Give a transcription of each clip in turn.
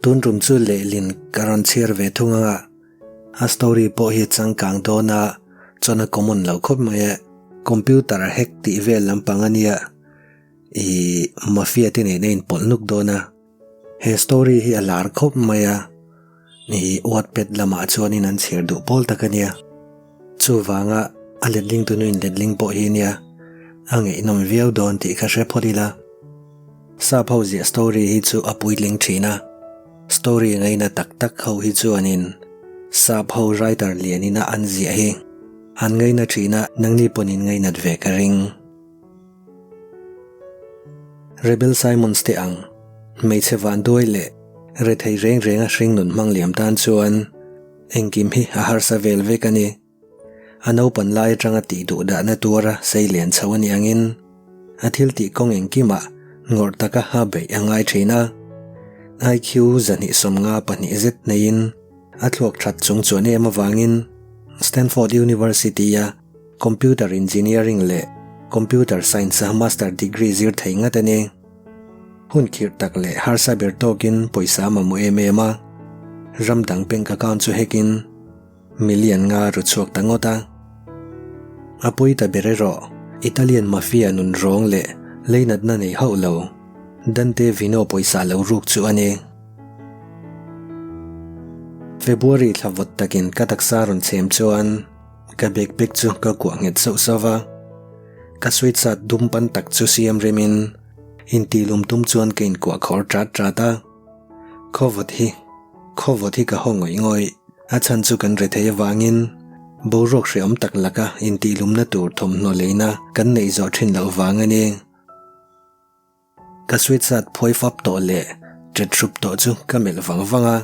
Tun tum chu lehlin ka rawn chhiar ve thung anga a story pawh hi changkang dawn a chuan a common lo khawp mai e. Computer hack tih vel lampang a nia ih mafia te nen a inpawlh nuk dawn a. He story hi a lar khawp mai a ih Wattpad lamah chuanin an chhiar duh pawl tak a nia. Chuvanga a letling tunu in letling pawh hi nia a ngaihnawm viau dawn tih kha hre phawt ila. Sap ho ziah story hi chu a puitling thin a, story ngaina tak tak ho hi chuanin sap ho writer lianina an ziah hi an ngaina thin a, nangni pawhin ngainat ve ka ring. Rebel Simons te ang, hmeichhe vanduai leh rethei reng renga hringnun hmang liam tan chuan engkim hi a harsa vel vek a ni. A naupan lai atanga tih duh dahna tuara sei lian chho a nih angin a thil tih kawng engkimah ngawrh taka a beih a ngai thin a. IQ 292 zet neiin a thluak that chung chuan em avangin Stanford University-a Computer Engineering leh Computer Science-a Master Degree zir thei ngat a ni. Hun khirh tak leh harsa ber tawkin pawisa a mamawh em em a, ram dang bank account chu hekin, Million nga ru chhuak ta ngawt a. A pawi ta ber erawh Italian mafia nun rawng leh leinatna nei hauh lo Dante Vino pawisa lo ruk chu a ni. February thla vawt takin ka taksa rawn chhem chuan ka bag bag chu ka kuah nghet sauh sauh va. Ka sweatshirt dum pan tak chu siam remin intih lum tum chuan ka inkuah khawr tat tat a. Khawvawt hi Khawvawt hi ka haw ngawih ngawih. A chhan chu kan rethei avangin boruak hrehawm tak laka intihlumna tur thawmhnaw leina kan neih zawh thin loh vang a ni. Ka sweatshirt phuai fap tawh leh ṭet hrup tawh chu ka melh vang vang a,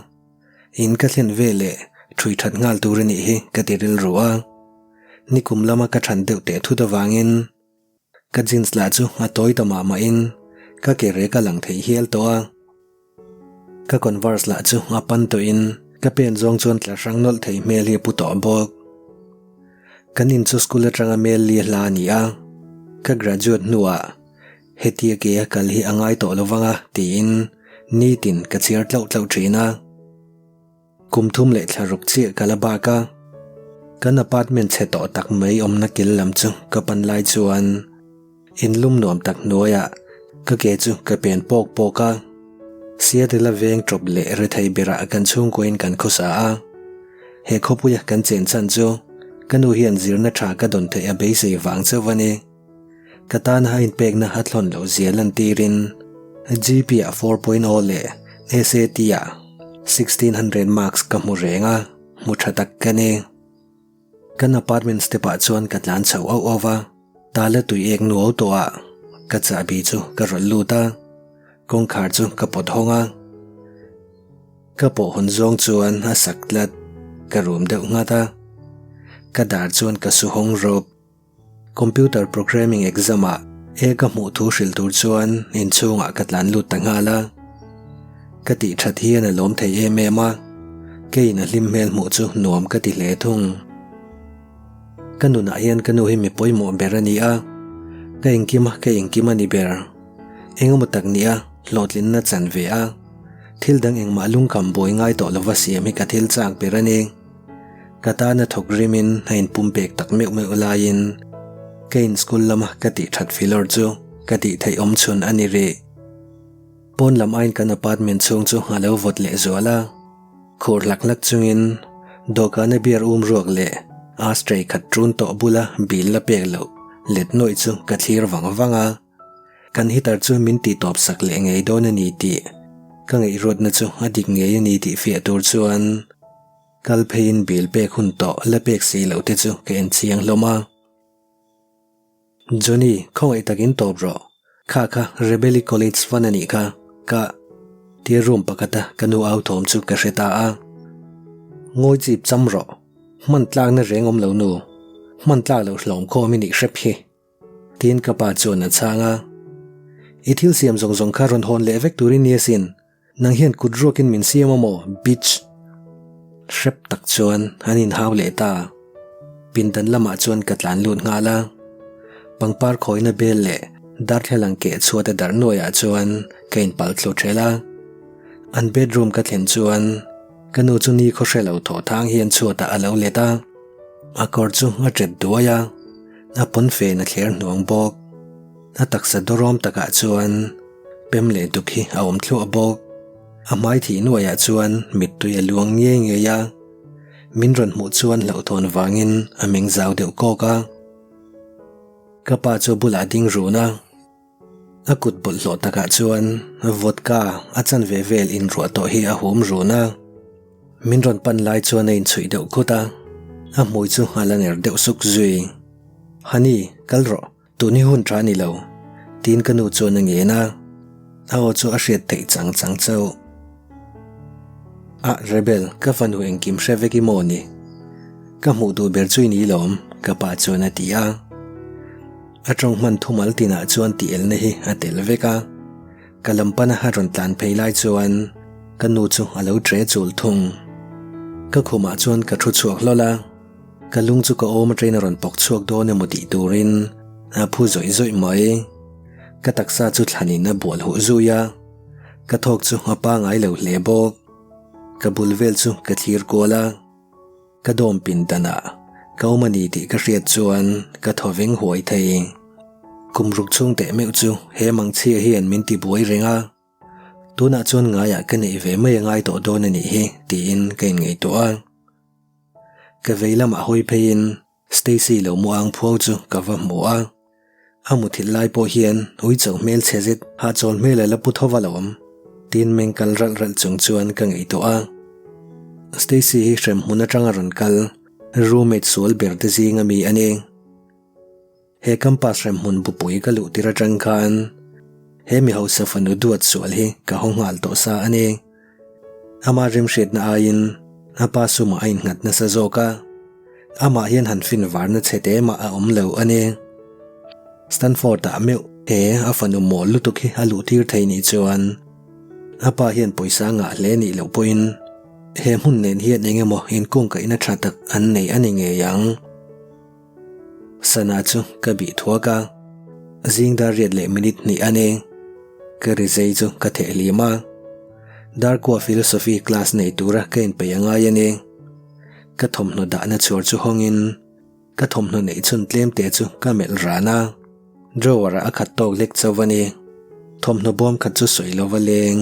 in ka thlen veleh ṭhui ṭhat nghal tur a nih hi ka ti rilru a. Nikum lama ka ṭhan deuh teh thut avangin Ka jeans lah chu a tawi ta mah mahin ka ke rek a lang theih hial tawh a. Ka converse lah chu a pan tawhin ka pen zawng chuan tla hrang nawlh thei hmel hi a pu tawh bawk. Kan in chu school atanga mel li a hla a ni a, ka graduate hnuah hetia ke a kal hi a ngai tawh lo vang a tiin nitin ka chhiar tlauh tlauh thin a. Kum thum leh thla ruk chiah ka la bak a, kan apartment chhe tawh tak mai awmna kil lam chu ka pan lai chuan in lum nuam tak hnuaiah ka ke chu ka pen pawk pawk a. Seattle a veng tawp leh rethei berah kan chhungkuain kan khawsa a, he khawpuia kan chen chhan chu ka nu hian zirna tha ka dawn theih a beisei vang chauh a ni. Ka tana a inpekna a thlawn loh zia lantirin GP ah 4.0 leh SAT ah 1600 marks ka hmu reng a, hmu tha tak ka ni. Kan apartment step ah chuan ka tlan chho auh auh va, tala tui ek nuau tawh ah ka chahbi chu ka rawlh lut a, kawngkhar chu ka pawt hawng a. Ka pawh hawn zawng chuan a sak tlat, ka rum deuh nghat a, ka dar chuan ka su hawng rawp. Computer programming exam ah e ka hmuh thu hrilh tur chuan inchhungah ka tlan lut ta nghal a. Ka tih that hian a lawm thei em em a, keiin a hlim hmel hmuh chu nuam ka ti hle thung. Ka nunah hian ka nu hi mi pawimawh ber a ni a, ka engkim a ka engkim a ni ber. Engemaw tak nia hlawhtlinna chan ve a, thil dang engmah lungkham buai ngai tawh lova siam hi ka thil chak ber a ni. Ka tana thawk rimin a inpumpek tak meuh meuh laiin ka in school lama ka tih that filawr chu ka tih theih awm chhun a ni rih. Pawn lam aiin kan apartment chhung chu a lo vawt leh zual a, khur hlak hlak chungin dawhkana beer um ruak leh ashtray khat ṭun tawh bula bill la pek loh let nuaih chu ka thlir vang vang a. Kan heater chu min tih tawp sak leh ngei dawn a ni tih ka ngaihruatna chu a dik ngei a ni tih fiah tur chuan Kal pheiin bill pek hun tawh la pek si loh te chu ka en chiang hlawm a. Johnny, khawngaih takin tawp rawh. Kha kha Rebelli College fan a nih kha, ka tia room pakhata ka nu au thawm chu ka hre ta a. Ngawi chip cham rawh. Hman tlakna reng awm lo nu. Hman tlak loh hlawm khawm i nih hrep hi. Tiin ka pa chuan a chhang a. I thil siam zawng zawng kha rawn hawn leh vek turin ni asin. Nang hian kut ruakin min siam a maw, bitch? Hrep tak chuan an inhau leh ta. Pindan lamah chuan ka tlan lut nghal a. Pangpar khawina bel leh darthlalang keh chhuat a darh nuaiah chuan ka inpalh thlu ṭhelh a. An bedroom ka thlen chuan ka nu chu ni khaw hre lo thaw thang hian chhuatah a lo let a, a kawr chu a ṭet duai a, a pawnfen a thler hnuang bawk. A taksa dawrawm takah chuan pem leh duk hi a awm thluah bawk. A hmai thih nuaiah chuan mittui a luang ngei ngei a, min rawn hmuh chuan hlauhthawn vangin a meng zau deuh kawk a. Ka pa chu bulah ding run a. A kut bawlhhlawh takah chuan vodka a chanve vel inruah tawh hi a hum run a. Min rawn pan lai chuan a inchhuih deuh khut a, a hmui chu a la ner deuh suk zui. Honey, kal rawh, tun hi hun tha a ni lo, tiin ka nu chuan a ngen a. A aw chu a hriat theih chang chang chauh. Ah, Rebel, ka fanu engkim hre vek i maw ni? Ka hmuh duh ber chu i ni lawm, ka pa chuan a ti a. A tawng hman thumal tinah chuan tih elna hi a tel vek a, ka lam pana a rawn tlan phei lai chuan ka nu chu a lo tre chul thung. Ka khumah chuan ka thu chhuak hlawl a, ka lung chu ka awm atangin a rawn pawk chhuak dawn emaw tih turin a phu zawih zawih mai. Ka taksa chu thlanin a bual huh zui a, ka thawk chu a pangai lo hle bawk. Ka bul vel chu ka thlir kual a. Ka dawm pindanah ka awm a ni tih ka hriat chuan ka thaw veng huai thei. Kum ruk chhung teh meuh chu he mangchhia hian min ti buai reng a, tunah chuan ngaiah ka neih ve mai a ngai tawh dawn a nih hi tiin ka inngaihtuah a. Ka vei lamah hawi pheiin Stacy lo mu ang phuau chu ka va hmu a, a muthilh lai pawh hian ui chauh hmel chhe zet hahchawl hmel a la pu tho va lo awm tiin meng kal ralh ralh chung chuan ka ngaihtuah a. Stacy hi hremhmun atanga rawn kal roommate sual ber te zinga mi a ni. He campus hremhmun bupui ka luh tir atang khan he mi hausa fanu duat sual hi ka haw nghal tawh sa a ni. Ama remhriatna aiin a pa sumah a innghat nasa zawk a, amah hian han fin varna chhe te mah a awm lo a ni. Stanford-ah meuh he a fanu mawl lutuk hi a luhtir thei nih chuan a pa hian pawisa ngah hle nih loh pawhin he hmun nen hian eng emaw inkungkaihna tha tak an nei a ni ngei ang. Sana chu ka bih thuak a, zing dar riat leh minute hnih a ni. Ka rizei chu ka theh hlim a, Darkua Philosophy class nei tura ka inpeih a ngai a ni. Ka thawmhnaw dahna chhuar chu hawngin ka thawmhnaw neih chhun tlem te chu ka melh ran a, drawer ah a khat tawk lek chauh a ni. Thawmhnaw bawm khat chu sawi lova leng.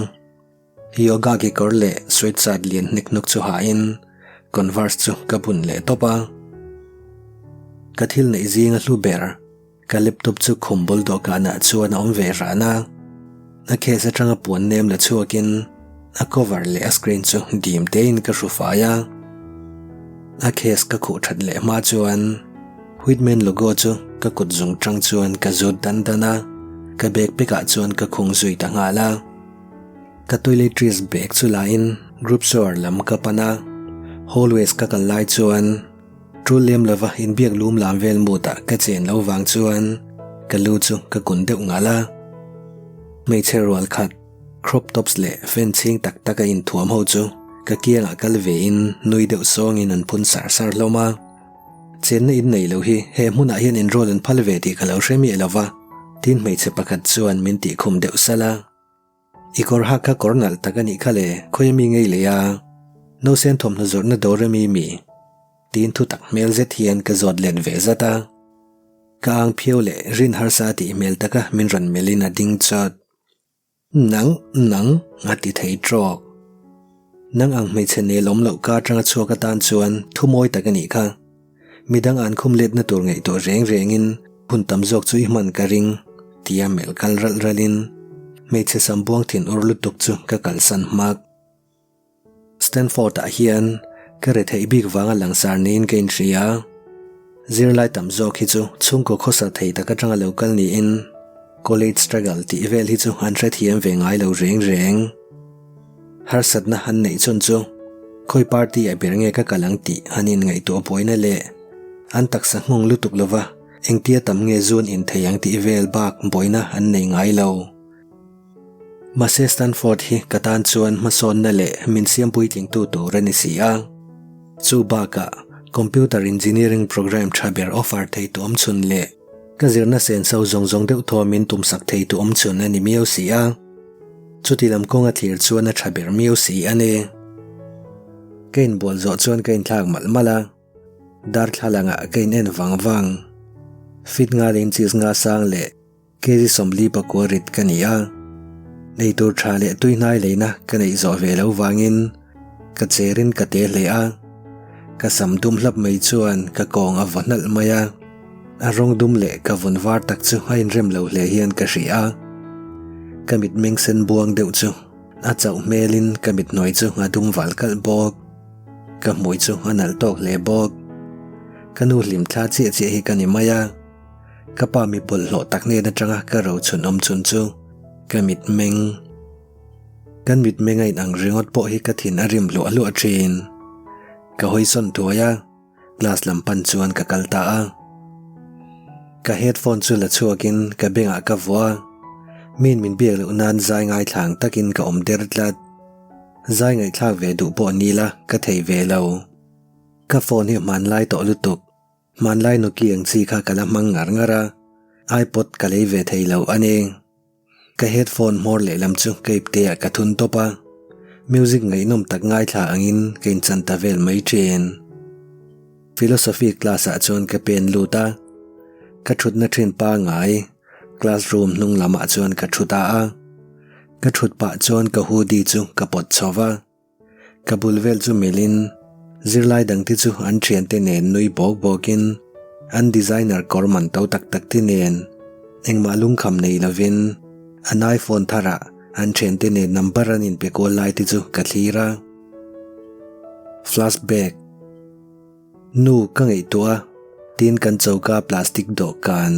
Yoga kekawr leh sweatshirt lian hnek hnuk chu hahin Converse chu ka bun leh tawp a. Ka thil neih zinga hlu ber, ka laptop chu khum bul dawhkanah chuan a awm ve ran a. A case atanga puan nem la chhuakin a cover leh a screen chu dim tein ka hru fai a. A case ka khuh that leh hma chuan Whitman logo chu ka kut zung tang chuan ka zut dan dan a, ka bag pekah chuan ka khung zui ta nghal a. Ka toiletries bag chu la in group shower lam ka pan a, hallways ka kal lai chuan tul lem lova inbiak lum lam vel mood ah ka chen lo vang chuan ka lu chu ka kun deuh ngal a. Hmeichhe rual khat crop tops leh fan chhing tak tak a inthuam ho chu ka kiangah kal ve in nui deuh sawngin an phun sar sar hlawm a. Chenna in nei lo hi he hmunah hian enroll an phal ve tih ka lo hre miah lova, tin hmeichhe pakhat chuan min tihkhum deuh salh a. I kawr hak kha kawr nalh tak a nih kha le, khawi ami ngei lei a? Nausen thawmhnaw zawrhna dawr ami mi? Tiin thu tak hmel zet hian ka zawt let ve zat a. Ka ang phiau leh rin harsa tih hmel taka min rawn melhin a ding chawt. Nang, nang, a ti thei trawk. Nang ang hmeichhe nel awm loh ka atanga chhuak atan chuan thu mawi tak a nih kha. Midang an khum letna tur ngaihtuah reng rengin hun tam zawk chu i hman ka ring, tia melh kal ralh ralhin hmeichhe sam buang thin ur lutuk chu ka kalsan hmak. Stanford-ah hian ka retheih bik vanga langsar niin ka inhria. Zirlai tam zawk hi chu chhungkaw khawsa thei tak atanga lo kal niin college struggle tih vel hi chu an hrethiam ve ngai lo reng reng. Harsatna an neih chhun chu khawi party ah ber nge ka kal ang tih an inngaihtuah buaina leh an taksa nghawng lutuk lova engtia tam nge zun in thei ang tih vel bak buaina an nei ngai lo. Mahse Stanford hi ka tan chuan hmasawnna leh min siam puitlingtu tur a ni si a. Chu bakah computer engineering program tha ber offer thei tu awm chhun leh ka zirna senso zawng zawng deuh thaw min tumsak thei tu awm chhun a ni miau si a. Chuti lam kawnga thlir chuan a tha ber miau si a ni. Ka inbual zawh chuan ka inthlak malh malh a, darthlalangah ka in en vang vang. Fit nga leh inches nga sang leh kg 49 rit ka ni a. Eitur tha leh tui hnai leina ka neih zawh ve lo vangin ka cherin ka te hle a. Ka sam dum hlap mai chuan ka kawng a vaw hnalh mai a. A rawng dum leh ka vun var tak chu a inrem lo hle hian ka hria a. Ka mitmeng sen buang deuh chu a chauh hmelin ka mithnuai chu a dum val kalh bawk. Ka hmui chu a nalh tawk hle bawk. Ka nu hlim thla chiah chiah hi ka ni mai a. Ka pa mi bawlhhlawh tak hnen atanga ka ro chhun awm chhun chu ka mitmeng. Kan mitmeng a inang ringawt pawh hi ka thin a rim hluah hluah thin. Ka hawi sawn thuai a. Class lam pan chuan ka kal ta a. Ka headphone chu la chhuakin ka bengah ka vuah a, miin min biak loh nan zai ngaithlang takin ka awm der tlat. Zai ngaihthlak ve duh pawh ni la ka thei ve lo. Ka phone hi hmanlai tawh lutuk, hmanlai Nokia ang chi kha ka la hmang ngar ngar a, iPod ka lei ve thei lo a ni. Ka headphone hmawr lehlam chu ka ipteah ka thun tawp a, music ngaihnawm tak ngaithla angin ka inchan ta vel mai thin. Philosophy class ah chuan ka pen lut a, ka thutna thin pangai classroom hnung lamah chuan ka thu ta a, ka thut pah chuan ka hoodie chu ka pawt chho va. Ka bul vel chu melhin zirlai dangte chu an thiante nen nui bawk bawkin an designer kawr man to tak tak te nen engmah lungkham nei lovin an iPhone tharah an thiante nen number an inpe kual lai te chu ka thlir a. Flashback. Nu ka ngaihtuah a, tin kan choka plastic dawhkan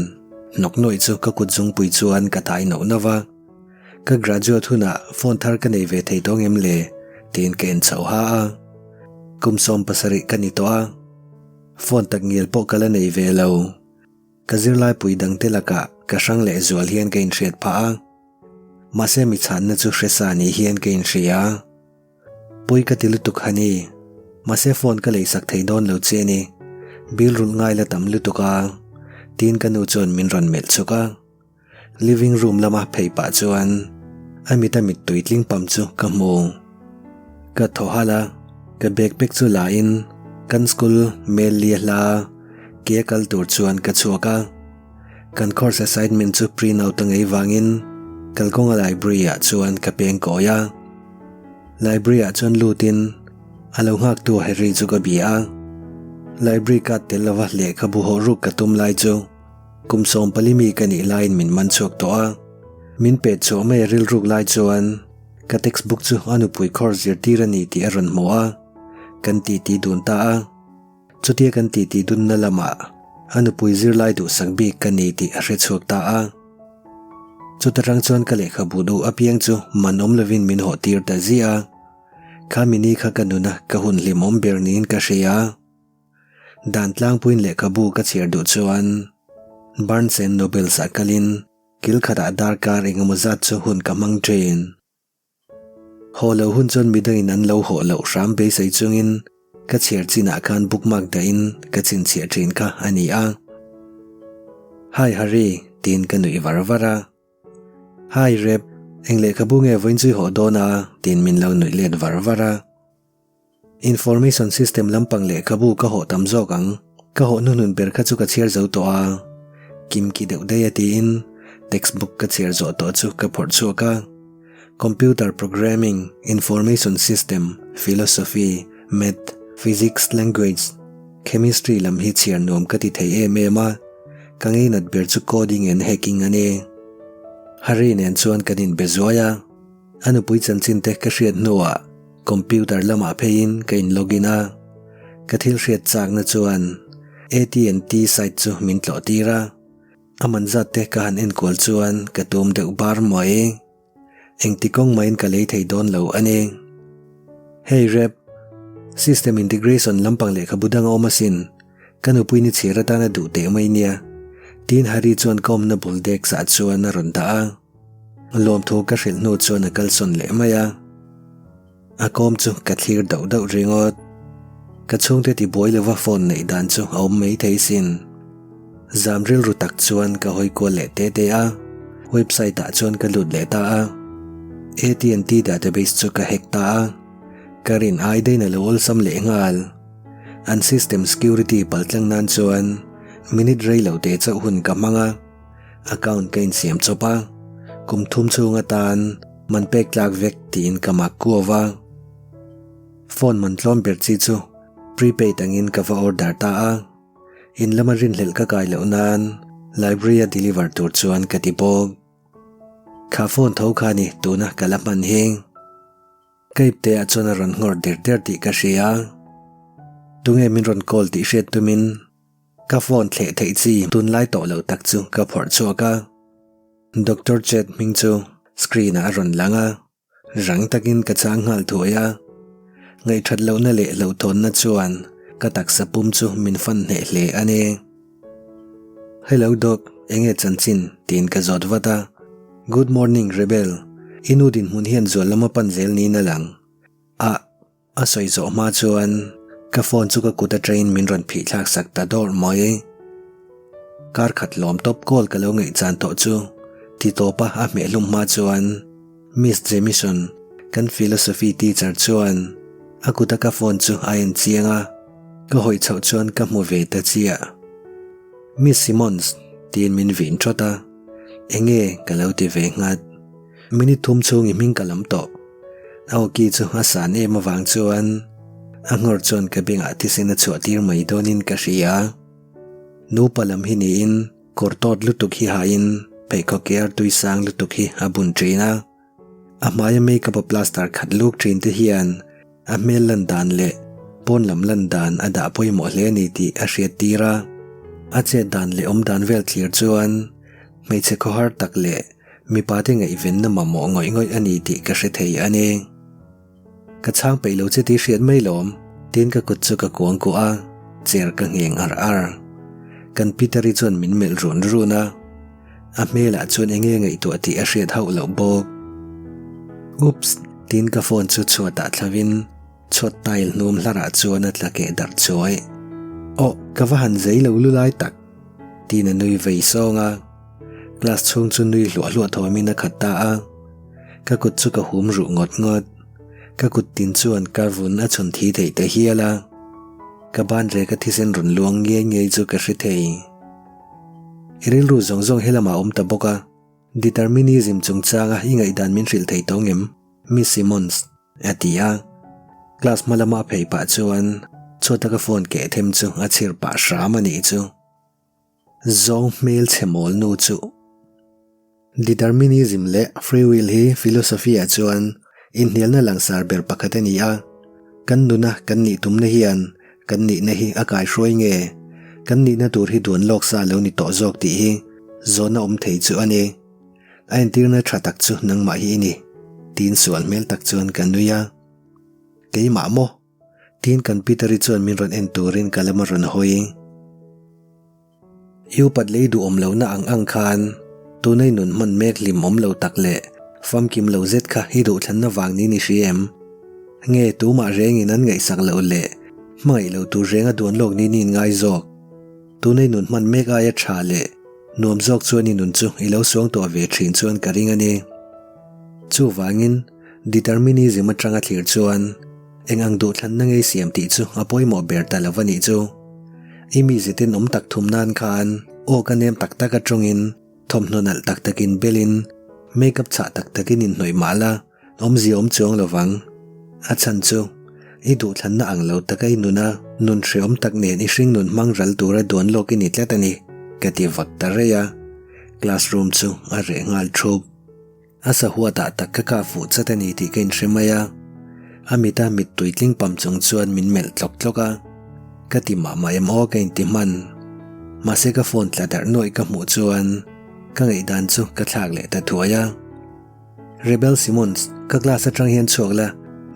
hnawk nuaih chu ka kut zungpui chuan ka tai nauh nauh va. Ka graduate hunah phone thar ka nei ve thei tawh ngem le? tiin ka en chhoh ha a. Kum 70 ka ni tawh a, phone tak ngial pawh ka la nei ve lo. Ka zirlaipui dangte lakah ka hrang leh zual hian ka inhriat phah a, mahse mi chhanna chu hresa ni hian ka inhria. Pui ka ti lutuk hani, mahse phone ka leisak thei dawn lo che ni, bill rulh ngai la tam lutuk a, tiin ka nu chuan min rawn melh chhuk a. Living room lama phei pah chuan a mit a mittui tling pam chu ka hmu. Ka thaw halh a, ka backpack chu la in kan school mail li a hla ke a kal tur chuan ka chhuak a. Kan course assignment chu print out a ngei vangin kalkawnga library ah chuan ka peng kawi a. Library ah chuan lut in a lo nghaktu Harry chu ka bia a. Library card tel lova lehkhabu hawh ruk ka tum lai chu Kum 14 mi ka nih laiin min man chhuak tawh a, min pet chhuah mai a rilruk lai chuan ka textbook chu a nupui khawr zirtir a ni tih a rawn hmu a, kan titi dun ta a. Chutia kan titi dunna lamah a nupui zirlai duhsak bik ka ni tih a hre chhuak ta a. Chuta tang chuan ka lehkhabu duh apiang chu man awm lovin min hawh tir ta ziah a, kha mini kha ka nuna ka hun hlimawm ber niin ka hria. Dan tlangpuiin lehkhabu ka chhiar duh chuan Barnes and Nobles ah kalin kil khatah darkar engemaw zat chu hun ka hmang thin. Haw lo hun chuan midangin an lo haw loh hram beisei chungin ka chhiar chinah khan bookmark dahin ka chhinchhiah thin kha a ni a. Hi Harry, tiin ka nuih var var a. Hi Rep, eng lehkhabu nge vawiin chu i haw dawn a? tiin min lo nuih let var var a. Information system lampang lehkhabu ka hawh tam zawk ang. Ka hawh hnuhnun ber kha chu ka chhiar zo tawh a. Kimki deuh daih a tiin textbook ka chhiar zawh tawh chu ka phawrh chhuak a. Computer programming, information system, philosophy, math, physics, language, chemistry lam hi chhiar nuam ka ti thei em em a. Ka ngeinat ber chu coding and hacking a ni. Harry nen chuan kan inbe zuai a. A nupui chanchin te ka hriat hnuah computer lamah pheiin ka in login a, ka thil hriat chakna chuan AT&T site chu min tlawh tir a, a man zat te ka han enkual chuan ka tum deuh bar mai. Engti kawng mahin ka lei thei dawn lo a ni. Hey Rep, system integration lampang lehkhabu dang a awm asin, ka nupui ni chhir atana duh teh mai nia, tiin Harry chuan ka awmna bul desk ah chuan a rawn dah a. Lawmthu ka hrilh hnu chuan a kalsawn leh mai a, a kawm chu ka thlir dauh dauh ringawt. Ka chhungte tibuai lova phone neih dan chu a awm mai thei sin. Zam rilru tak chuan ka hawi kual leh te te a, website ah chuan ka lut leh ta a. AT&T database chu ka hack ta a, ka rin ai daihin a lo awlsam leh nghal. An system security paltlang nan chuan minute rei lo te chauh hun ka hmang a, account ka insiam chawp a, kum thum chhung atan man pek tlak vek tiin ka mak kuau va. Phone man tlawm ber chi chu prepaid angin ka va order ta a. In lama rinhlelh ka kai loh nan library a deliver tur chuan ka ti bawk. Kha phone tho kha ni tuna ka la hman hi. Ka ipte ah chuan a rawn nghawr der der tih ka hria. Tunge min rawn call tih hriat tumin ka phone thleh theih chi tunlai tawh lo tak chu ka phawrh chhuak a. Doctor Chet hming chu screen ah a rawn lang a. Rang takin ka chang nghal thuai a, ngaihthat lohna leh hlauhthawnna chuan ka taksa pum chu min fan hneh hle a ni. Hello Doc, enge chanchin? tiin ka zawt vat a. Good morning Rebel, i nu dinhmun hian zual lama pan zel niin a lang. A. A sawi zawh hma chuan ka phone chu ka kut atangin min rawn phih thlak sak ta dawrh mai. Kar khat lawm tawp call ka lo ngaih chan tawh chu ti tawpa a hmeh hlum hma chuan Miss Jamison, kan philosophy teacher chuan a kuta ka phone chu a en chiang a, ka hawi chhoh chuan ka hmu ve ta chiah. Miss Simmons tiin min vin thawt a, enge ka lo ti ve nghat. Minute thum chhung i hming ka lam tawh. A awki chu a san em avang chuan a nghawr chuan ka bengah thisen a chhuah tir mai dawnin ka hria. Nupa lam hi niin kawr tawt lutuk hi hain pheikhawk ke artui sang lutuk hi a bun thin a. A hmaia makeup a plaster khat luk thin te hian a hmel lan dan leh pawn lam lan dan a dah pawimawh hle a ni tih a hriat tir a. A chet dan leh awm dan vel thlir chuan hmeichhe khawhar tak leh Mipa te ngaihvenna mamawh ngawih ngawih a ni tih ka hre thei a ni. Ka chhang peih lo che tih hriat mai lawm, tiin ka kut chu ka kuang kuah a, chair ka ngheng ar ar. Kan Peter-i chuan min melh run run a, a hmelah chuan enge ngaihtuah tih a hriat hauh loh bawk. Oops! tiin ka phone chu chhuatah thlavin chhuat tile hnum hlarah chuan a tla keh darh chuai. Aw, ka va han zei lo lu lai tak! Tiin a nui vei sawng a. Class chhung chu nui hluah hluah thawmin a khat ta a, ka kut chu ka hum ruh ngawt ngawt. Ka kut tin chuan ka vun a chhun thi theih ta hial a, ka ban reka thisen rawn luang ngei ngei chu ka hre thei. I rilru zawng zawng helamah a awm ta bawk a, determinism chungchanga i ngaihdan min hrilh thei tawng em? Miss Simmons a ti a, class hma lama a phei pah chuan chhuata ka phone keh them chu a chhir pah hram a nih chu. Zawng hmel chhe mawl nu chu. Determinism leh free will hi philosophy ah chuan inhnialna langsar ber pakhat a ni a. Kan nuna kan nih tumna hian kan nihna hi a kaihruai nge? Kan nihna tur hi duan lawk sa lo ni tawh zawk tih hi zawhna awm thei chu a ni. A entirna tha tak chu nangmah hi i ni, tiin sual hmel tak chuan ka nui a. Keimah maw? Tin kan Peter-i chuan min rawn en turin ka lam a rawn hawi. I upat lei duhawm lohna ang ang khan tuna i nun hman mek hlim awm lo tak leh famkim lo zet kha i duhthlanna vang niin i hria em? Nge tumah rengin an ngaihsak loh leh hmangaih lo tur renga duan lawk niin i inngai zawk? Tuna i nun hman mek aia tha leh nuam zawk chuan i nun chu i lo suang tawh ve thin chuan ka ring a ni. Chuvangin determinism atanga thlir chuan Eng ang duhthlanna ngei siam tih chu a pawimawh ber ta lo a nih chu. I mize tenawm tak thum nan khan aw ka nem tak tak atangin thawmhnaw nalh tak takin belin makeup chhah tak takin inhnawih mah la awmzia awm chuang lo vang. A chhan chu i duhthlanna ang lo taka i nuna nun hreawm tak nen i hringnun hmang ral tura duan lawk i ni tlat a ni, ka ti vawt ta rei a. Classroom chu a reh nghal thup. A sahuatah tak ka kah fuh chat a ni tih ka inhre mai a, a mita mittui tling pam chung chuan min melh tlawk tlawk a, ka ti mah mah em aw ka inti hman. Mahse ka phone tla darh nuaih ka hmuh chuan ka ngaihdan chu ka thlak leh ta thuai a. Rebel Simmons, ka class atang hian chhuak la,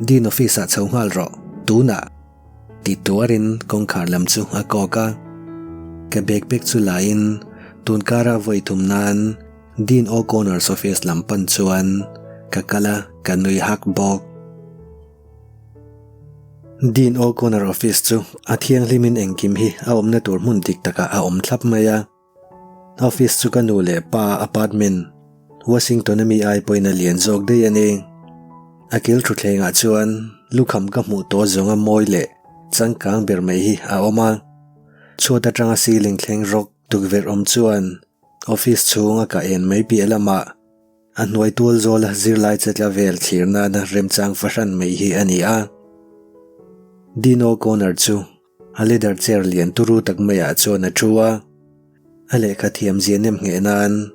Dean office ah chho nghal rawh, tunah! Ti tuarin kawngkhar lam chu a kawk a, ka bag bag chu lain tunkara vawi thum nan Dean O'Connor's office lam pan chuan ka kal a, ka nui hak bawk. Dean O'Connor office chu a thianghlimin engkim hi a awmna tur hmun dik takah a awm thlap mai a. Office chu ka nu leh pa apartment, Washington-a mi ai pawhin a lian zawk daih a ni. A kil thutthlengah chuan lukham ka hmuh tawh zawnga mawi leh changkang ber mai hi a awm a. Chhuat atanga ceiling thleng rawk tukverh awm chuan office chhunga ka en mai piah lamah a hnuai tual zawla zirlai che tla vel thlir nana remchang fahran mai hi a ni a. Dean O'Connor chu A leather chair lian turu tak maiah chuan a thu a, a lehkha thiam zia nem ngheh nan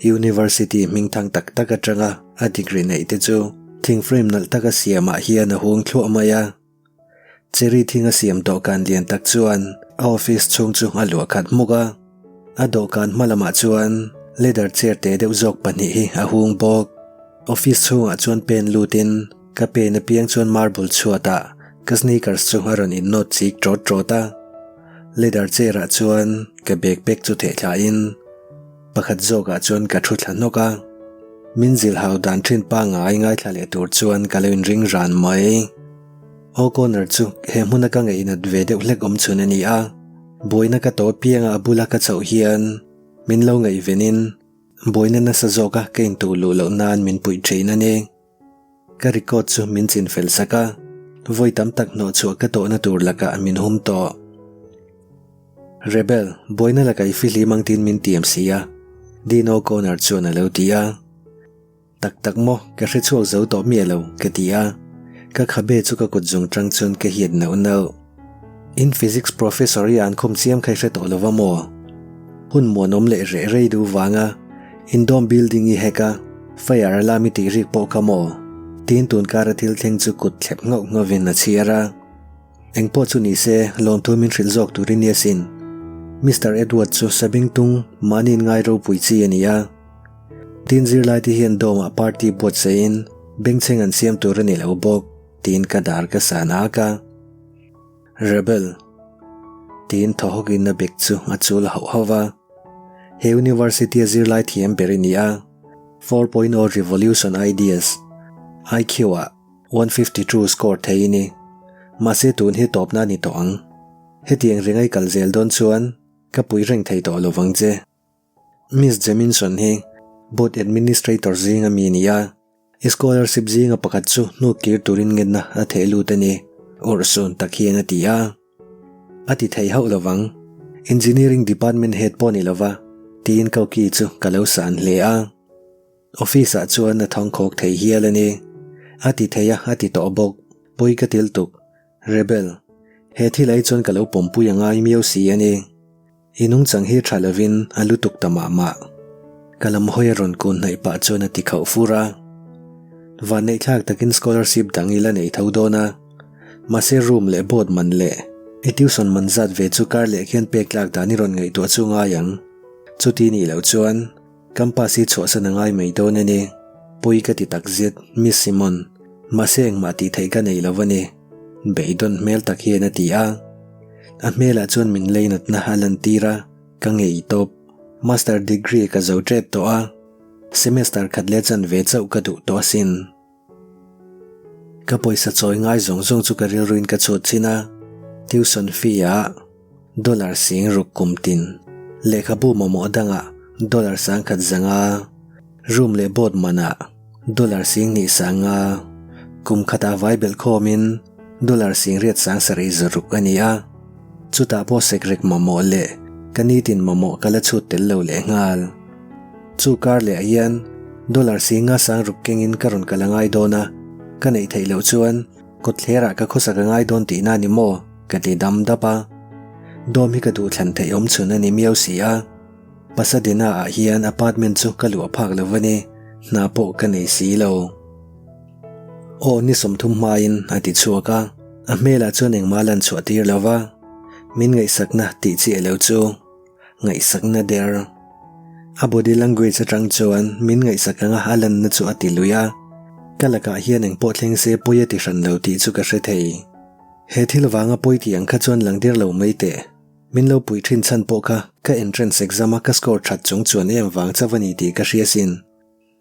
University hming thang tak tak atanga a degree neih te chu thing frame nalh taka siamah hian a hung thluah mai a. Cherry thing a siam dawhkan lian tak chuan a office chhung chu a luah khat hmuk a, a dawhkan hma lamah chuan leather chair te deuh zawk pahnih hi a hung bawk. Office chhungah chuan pen lutin Ka pen apiang chuan marble chhuatah ka sneakers chu a rawn innawt chik tawt tawt a. Leather chair ah chuan ka bag pack chu theh thlain pakhat zawkah chuan ka thu thla hnawk a. Min zilh hau dan thin pangngai ngaithla leh tur chuan ka lo inring ran mai. O'Connor chu he hmuna ka ngeihnat ve deuh hlek awm chhun a ni a. Buaina ka tawh apianga a bula ka chhoh hian min lo ngaihvenin buaina nasa zawka ka intuh luh loh nan min puih thin a ni. Ka record chu min chin fel sak a, vawi tam tak hnawh chhuah ka tawhna tur lakah min hum tawh. Rebel, buaina lakah i fihlim ang tiin min tiam si a, Dean O'Connor chuan a lo ti a. Tak tak maw, ka hre chhuak zo tawh miah lo, ka ti a. Ka khabe chu ka kut zung tang chuan ka hiat nauh nauh. In physics professor i an khum chiam kha i hre tawh lo va maw? Hun muanawm leh reh rei duh vanga in dorm building i hack a, fire alarm i tih rik pawh kha maw? Tiin tun kara thil thleng chu kut thlep nghauh nghauhin a chhiar a. Engpawh chu ni se, lawmthu min hrilh zawk turin ni asin. Mister Edward chu sabing tung mahni in ngai ropui chi a ni a. Tin zirlai te hian dorm ah party buatsaihin bengchheng an siam tur a ni lo bawk. Tiin ka dar ka san ak a, Rebel. Tiin thaw hawkin a bag chu a chul hauh hauh va. He university a zirlai thiam ber i ni a, 4.0 revolution ideas, IQ ah 152 score thei i ni. Mahse tun hi tawpna a ni tawh ang. Hetiang ringai kal zel dawn chuan ka pui reng thei tawh lovang che. Miss Jeminson hi board administrator zinga mi a ni a. I scholarship zinga pakhat chu hnuk kir turin ngenna a theh lut a ni, Urhsun tak hian a ti a. A ti thei hauh lovang, Engineering department head pawh ni lova, tiin Koki chu ka lo san hle a. Office ah chuan a thawngkhawk thei hial a ni. A ti thei a, a ti tawh bawk. Pawi ka til tuk. Rebel, he thil ai chuan ka lo pawmpui a ngai miau si a ni. I nungchang hi tha lovin a lutuk ta mah mah. Ka lam hawi a rawn kun hnaih pah chuan a ti khauh fur a. Vanneihthlak takin scholarship dang i la nei tho dawn a. Mahse room leh board man leh i tuition man zat ve chu kar leh khian pek tlak dan i rawn ngaihtuah chu ngai ang. Chuti nih loh chuan campus hi chhuahsan a ngai mai dawn a ni. Pawi ka ti takzet, Miss Simon. Mahse engmah tih theih ka nei lo a ni. Beidawn hmel tak hian a ti a. A hmelah chuan min leinatna a lantir a, ka ngei tawp. Master degree ka zo tep tawh a, semester khat leh chan ve chauh ka duh tawh asin. Ka pawisa chawi ngai zawng zawng chu ka rilruin ka chhut chin a, tuition fee ah dollar sing ruk kum tin, lehkhabu mamawh dangah dollar sangkhat zanga, room leh board manah dollar sing hnih sanga, kum khatah vai belh khawmin Dollar singriat sang sarih zaruk a ni a, chutah pawh sekrek mamawh leh ka nitin mamawh ka la chhut tel lo leh nghal. Chu kar leh ah hian dollar singa sang ruk kengin ka rawn kal a ngai dawn a, ka neih theih loh chuan kawtthlerah ka khawsak a ngai dawn tihna a ni maw? ka ti dam dap a. Dawm hi ka duhthlan theih awm chhun a ni miau si a, Pasadena ah hian apartment chu ka luah phak lo va ni, hna pawh ka nei si lo. Aw ni 30 hmain a ti chhuak a, a hmelah chuan engmah lan chhuah tir lo va, min ngaihsakna tih chiah lo chu ngaihsakna der. A body language atang chuan min ngaihsak anga a lanna chu a ti lui a, ka lakah hian engpawh thleng se pawi a ti hran lo tih chu ka hre thei. He thil vanga pawi tih ang kha chuan lang der lo mai teh. Min lo pui thin chhan pawh kha ka entrance exam a ka score that chung chuan em vang chauh a ni tih ka hria sin.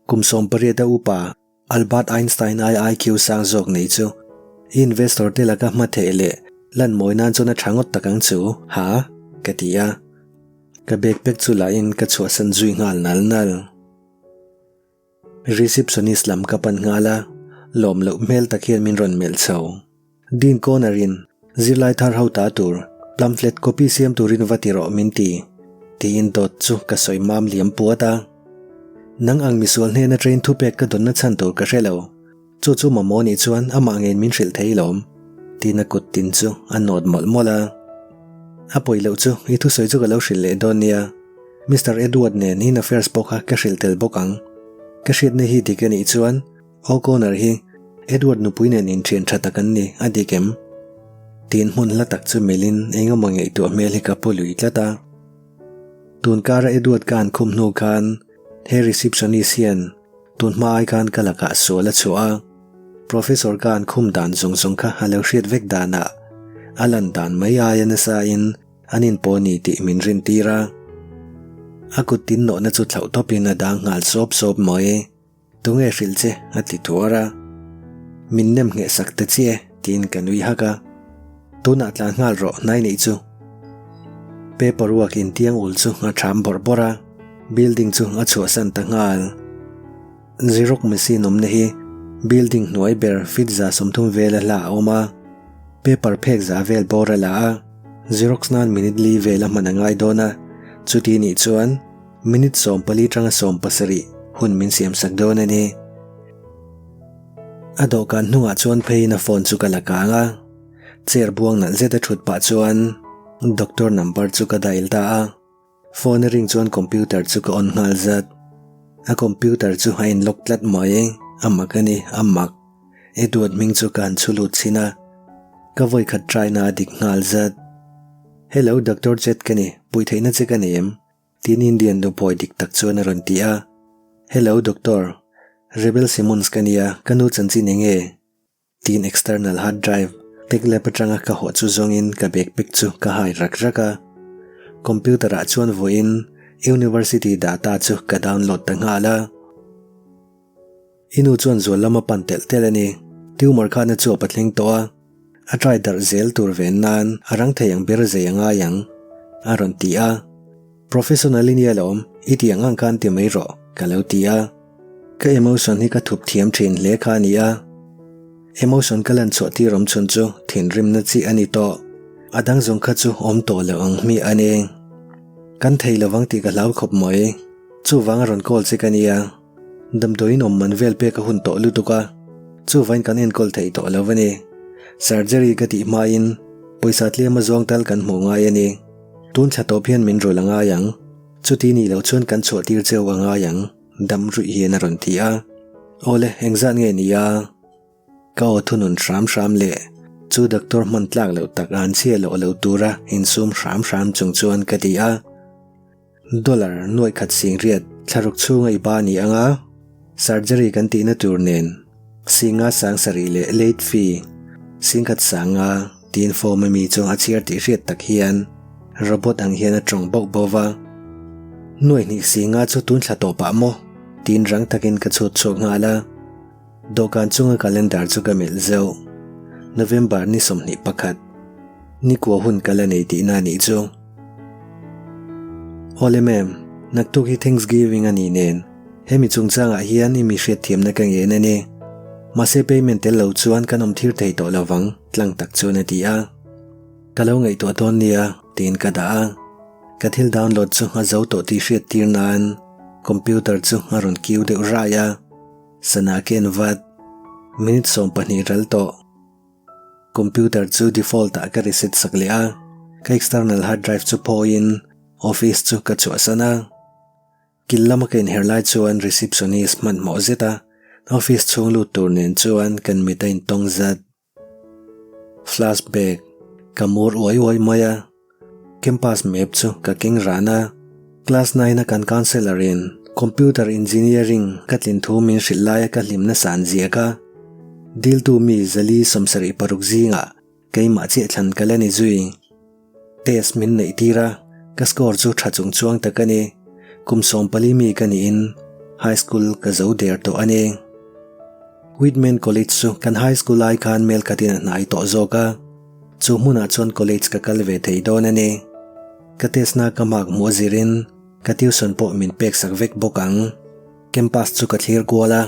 Kum 18 a upa Albert Einstein ai IQ sang zawk nei chu i investor te laka hma theih leh lan mawi nan chuan a tha ngawt tak ang chu, ha? ka ti a. Ka bag pack chu la in ka chhuahsan zui nghal nal nal. Receptionist lam ka pan nghal a, Lawm loh hmel tak hian min rawn melh chho. Dean Connor in zirlai thar ho ta tur pamphlet copy siam turin va ti rawh min ti, tiin dawt chu ka sawi mam liam puat a. Nang ang misual hnena train thupek ka dawnna chhan tur ka hre lo. Chu chu mamawh nih chuan amah ngeiin min hrilh thei lawm, tiin a kut tin chu a nawt mawlh mawlh a. A pawi loh chu i thusawi chu ka lo hrilh leh dawn nia. Mister Edward nen in affairs pawh kha ka hrilh tel bawk ang. Ka hriatna hi dik a nih chuan O'Connor hi Edward nupui nen inthian tha tak an ni a dik em? Tiin hmun hla tak chu melhin eng emaw ngaihtuah hmel hi ka pu lui tlat a. Tun kara Edward ka han khum hnu khan he receptionist hian tun hma ai khan ka lakah sual a chhuah a. Professor ka han khum dan zawng zawng kha a lo hriat vek danah a lan dan mai aia nasa in An inpawh ni tih min rintir a. A kut tin nawhna chu thlauh tawpin a dang nghal sawp sawp mai. Tunge hrilh che? a ti tuar a. Min nem ngheh sak ta chiah e, tiin ka nui hak a. Tunah tlan nghal rawh hnai neih chu. Paper work intiang ul chu a ṭham bawrh bawrh a, building chu a chhuahsan ta nghal. Xerox machine awmna hi building hnuai ber feet 30 vela hla a awm a, paper phek za vel bawr a la a, Xerox nan minute li vel a hman a ngai dawn a, chuti nih chuan minute 14 tanga 17 hun min siam sak dawn a ni. A dawhkan hnungah chuan pheiin a phone chu ka la kang a, chair buang nalh zet a thut pah chuan doctor number chu ka dial ta a. Phone a ring chuan computer chu ka on nghal zat. A computer chu a in lock tlat mai, a mak a ni, a mak. Edward hming chu ka han chhu lut chhin a, ka vawi khat try na a dik nghal zat. Hello Doctor Chet ka ni, pui theihna che ka nei em? Tiin Indian nu pawi dik tak chuan a rawn ti a. Hello Doctor, Rebel Simmons ka nia, ka nu chanchin eng nge? Tiin external hard drive tech lab atanga ka hawh chu zawngin ka backpack chu ka hai rak rak a. Computer ah chuan vawiin university data chu ka download ta nghal a. I nu chuan zual lam a pan telh telh a ni. Tumor khan a chuap a thleng tawh a. A try darh zel tur ven nan a rang thei ang ber zei a ngai ang, a rawn ti a. Professional i nia lawm, i tih ang ang khan ti mai rawh, ka lo ti a. Ka emotion hi ka thup thiam thin hle kha a ni a. Emotion ka lan chhuah tir awm chhun chu thinrimna chi a ni tawh. A dang zawng kha chu awm tawh lo ang hmiah a ni. Kan thei lovang tih ka hlau khawp mai. Chuvang a rawn call che ka nia. Damdawiin awm man vel pek a hun tawh lutuk a, chuvain kan enkawl thei tawh lo a ni. Surgery ka tih hmain pawisa tlem a zawng tal kan hmuh ngai a ni. Tun thla tawp hian min rul a ngai ang. Chuti nih loh chuan kan chhuah tir cheu a ngai ang, dam ruih hian a rawn ti a. Awle, engzat nge ni a? Ka aw thunun hram hram leh chu doctor hman tlak loh tak an chhia loh lo tura insum hram hram chung chuan ka ti a. Dollar nuaih khat sing riat thlaruk chhunga i ba ni anga surgery kan tihna tur nen singa sang sarih leh late fee singkhat sanga tiin form ami chu a chhiar tih hriat tak hian robot ang hian a tawng bauh bauh va. Nuaih hnih singa chu tun thla tawpah maw tiin rang takin ka chhut chhuak nghal a. Dawhkan chunga calendar chu ka melh zeuh. November ni 21, nikua hun ka la nei tihna a nih chu. Awle ma'am, naktuk hi Thanksgiving a nih nen, hemi chungchangah hian i mi hriatthiamna ka ngen a ni. Mahse payment tel lo chuan kan awm thir thei tawh lovang, tlang tak chuan a ti a. Ka lo ngaihtuah dawn nia, tiin ka dah a. Ka thil download chu a zo tawh tih hriattir nan computer chu a rawn kiu deuh rai a. Sana ken vat. Minute 12 ral tawh. Computer chu default ah ka reset sak leh a, ka external hard drive chu phawiin office chu ka chhuahsan a. Kil lama ka inher lai chuan receptionist hmanhmawh zet a office chhung lut tur nen chuan kan mit a intawng zat. Flashback, Ka mur uai uai mai a, campus map chu ka keng ran a, class nine a kan counsellor in computer engineering ka tlin thu min hrilh laia ka hlimna san ziak a, diltu mi zali 76 zingah keimah chiah thlan ka la ni zui. Test min neih tir a, ka score chu tha chung chuang tak a ni. Kum 14 mi ka niin high school ka zo der tawh a ni. Whitman College chu kan high school ai khan mel khatin a hnai tawh zawk a, chu hmunah chuan college ka kal ve thei dawn a ni. Ka test na ka mark hmuh a zirin ka tuition pawh min pek sak vek bawk ang. Campus chu ka thlir kual a,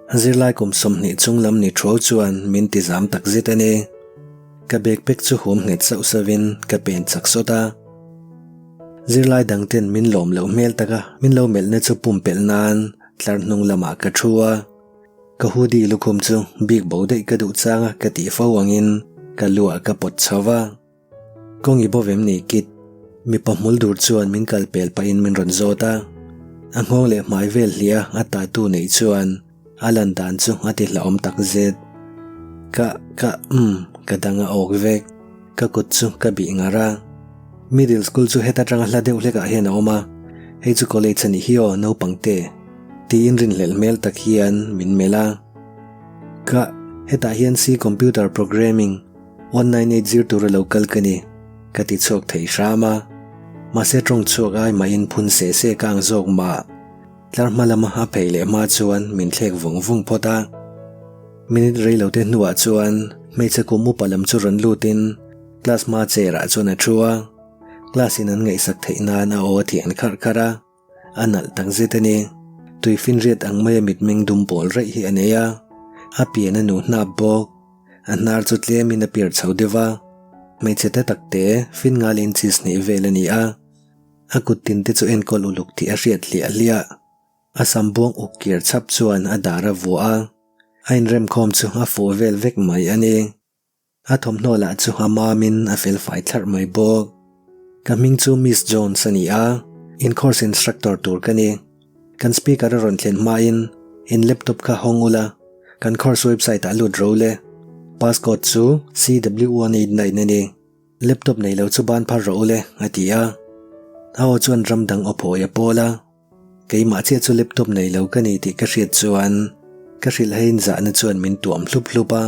Zirlai kum 20 chung lam ni thuau chuan min ti zam tak zet a ni. Ka backpack chu hum nghet sauh sauhin ka pen chak sawt a. Zirlai dang ten min lawm loh hmel tak a, min lo melhna chu pumpelh nan tlar hnung lamah ka thu a. Ka hoodie lukhum chu bik bo daih ka duh chang a ka tih fo angin ka luah ka pawt chho va. Kawng i bo vem ni kit? Mipa hmul dur chuan min kal pel pahin min rawn zawt a. A nghawng leh hmai vel hliah a tattoo neih chuan a lan dan chu a ti hlauhawm tak zet. Ka, ka, umm, ka dang a awk vek. Ka kut chu ka bih ngar a. Middle school chu heta tanga hla deuh hlekah hian a awm a, hei chu college a nih hi aw naupang te, tiin rinhlelh hmel tak hian min melh a. Ka, hetah hian C computer programming 198 zir tura lo kal ka ni, ka ti chhuak thei hram a. Mahse tawng chhuak ai mahin phun se se ka ang zawk mah. Tlar hma lama a phei leh hma chuan min thlek vung vung phawt a. Minute rei lo te hnuah chuan hmeichhe kum upa lam chu rawn lutin class hma chair ah chuan a thu a. Class in an ngaihsak theih nan a aw a thian kharh kharh a. A nalh tak zet a ni. Tui finriat ang maia mitmeng dum pawl raih hi a nei a. A pian a nu hnap bawk. A hnar chu tlemin a piar chho deuh va. Hmeichhe te tak te fin ngal inches hnih vel a ni a. A kut tin te chu enkawl uluk tih a hriat hliah hliah. A sam buang uk kir chhap chuan a dar a vuah a, a inremkhawm chu a fuh vel vek mai a ni. A thawmhnaw lah chu a mamin a fel fai thlarh mai bawk. Ka hming chu Miss Jones a ni a, in course instructor tur ka ni. Kan speaker a rawn thlen hmain in laptop kha hawng ula, kan course website ah lut ro le. Passcode chu CW189 a ni. Laptop nei lo chu ban phar rawh ule, a ti a. A aw chuan ram dang aw phawi a pawl a. Keimah chiah chu laptop nei lo ka ni tih ka hriat chuan ka hrilh haiin zahna chuan min tuam hlup hlup a.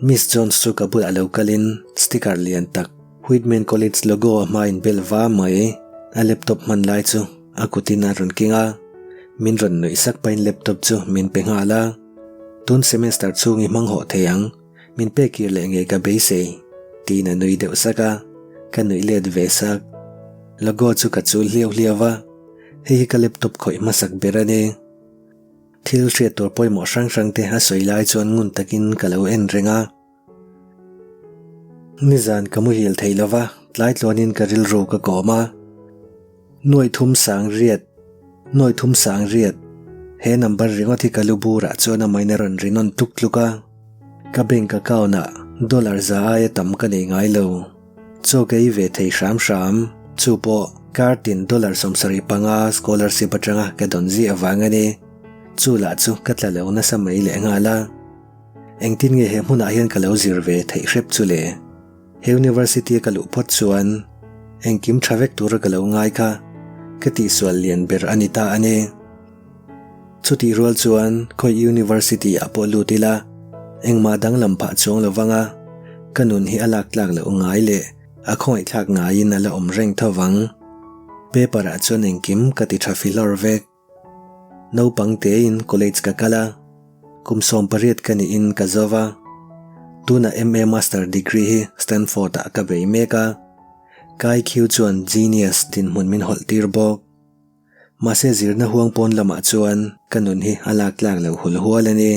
Miss Jones chu ka bulah lo kalin sticker lian tak Whitman College logo a hmain bel va mai a laptop hman lai chu a kutin a rawn keng a. Min rawn nuih sak pahin laptop chu min pe nghal a. Tun semester chhung i hmang hawh thei ang. Min pek kir leh ngei ka beisei, tiin a nui deuh sak a, ka nuih let ve sak. Logo chu ka chul hliau hliau a, hei hi ka laptop khawih hmasak ber a ni. Thil hriat tur pawimawh hrang hrang te a sawi lai chuan ngun takin ka lo en reng a. Nizan ka muhil thei lo va, tlai tluanin ka rilru ka kawm a. Nuaih thum sang riat, nuaih thum sang riat, he number ringawt hi ka lu burah chuan a main a rawn ri nawn tluk tluk a. Ka bank account ah dollar za aia tam ka nei ngai lo. Chaw ka ei ve thei hram hram, chu pawh kar tin dollar 75 scholarship atanga ka dawn zih avang a ni. Chu lah chu ka tla lo nasa mai leh nghal a. Engtin nge he hmunah hian ka lo zir ve theih hrep chu le? He university a ka luh phawt chuan engkim tha vek tura ka lo ngai kha ka tihsual lian ber a ni ta a ni. Chutih rual chuan khawi university ah pawh lut ila engmah danglam phah chuang lo vang a, ka nun hi a lak tlak loh ngai leh a khawngaihthlak ngaiin a la awm reng tho vang. Paper ah chuan engkim ka ti tha filawr vek. Naupang tein college ka kal a, kum 18 ka niin ka zo va. Tunah MA Master degree hi Stanford ah ka bei mek a. Kai Khiu chuan genius dinhmun min hawlh tir bawk. Mahse zirna huang pawn lamah chuan ka nun hi a lak tlak lo hul hual a ni.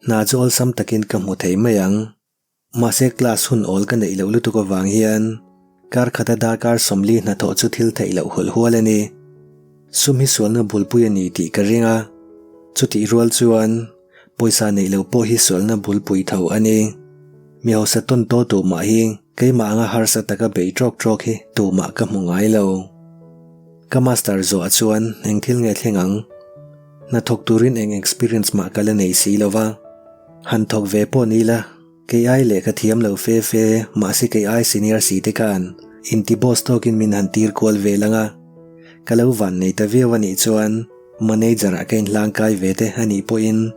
Hna chu awlsam takin ka hmu thei mai ang. Mahse class hun awl ka neih loh lutuk avang hian kar khata darkar 40 hnathawh chu thil theih loh hul hual a ni. Sum hi sualna bulpui a ni tih ka ring a, chutih rual chuan pawisa neih loh pawh hi sualna bulpui tho a ni. Mi hausa tawn taw tumah hi keimah anga harsa taka bei trawk trawk hi tumah ka hmu ngai lo. Ka master zawh chuan eng thil nge thleng ang? Hnathawk turin eng experience mah ka la nei si lo va, han thawk ve pawh ni la, kei ai leh ka thiam lo fe fe, mahse kei ai senior si te khan inti boss tawkin min han tir kual ve lang a, ka lo van nei ta viau a nih chuan manager ah ka inhlang kai ve te a nih pawhin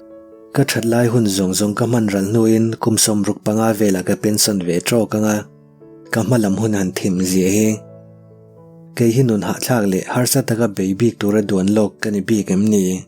ka that lai hun zawng zawng ka hman ral hnuin kum 65 velah ka pension ve trawk ang a, ka hma lam hun han thim zia hi. Kei hi nun hahthlak leh harsa taka bei bik tura duan lawk ka ni bik em ni?